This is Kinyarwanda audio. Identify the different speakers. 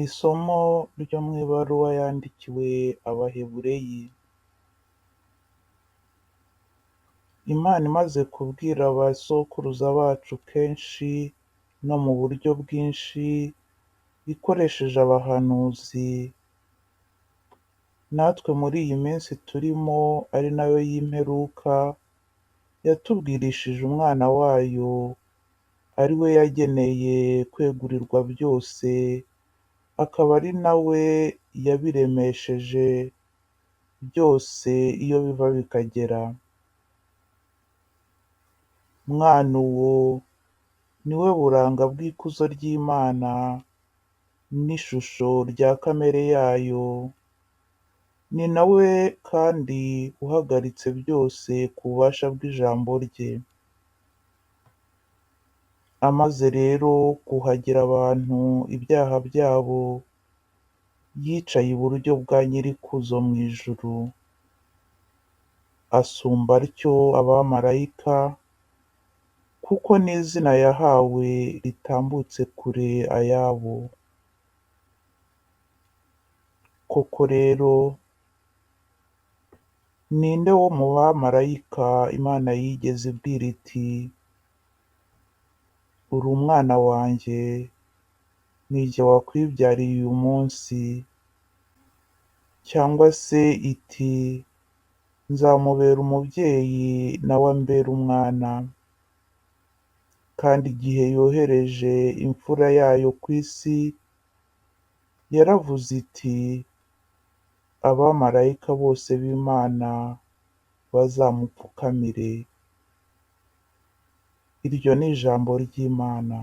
Speaker 1: Isomo ryo mu ibaruwa yandikiwe Abahebureyi. Imana imaze kubwira ba sokuruza bacu kenshi no mu buryo bwinshi ikoresheje abahanuzi, natwe muri iyi minsi turimo ari na yo y'imperuka, yatubwirishije Umwana wayo, ari we yageneye kwegurirwa byose, akaba ari na we yabiremesheje byose iyo biva bikagera. Mwana uwo ni we buranga bw'ikuzo ry'Imana n'ishusho rya kamere yayo, ni na we kandi uhagaritse byose ku bubasha bw'ijambo rye. Amaze rero kuhagira abantu ibyaha byabo, yicaye iburyo bwa Nyir'ikuzo mu ijuru. Asumba atyo abamarayika, kuko n'izina yahawe ritambutse kure ayabo. Koko rero, ni nde wo mu bamarayika Imana yigeze ibwira iti: "Uri umwana wanjye, ni jye wakwibyariye uyu munsi"? Cyangwa se iti: "Nzamubera umubyeyi na we ambere umwana"? Kandi igihe yohereje imfura yayo ku isi, yaravuze iti: "Abamarayika bose b'Imana bazamupfukamire." Iryo ni ijambo ry'Imana.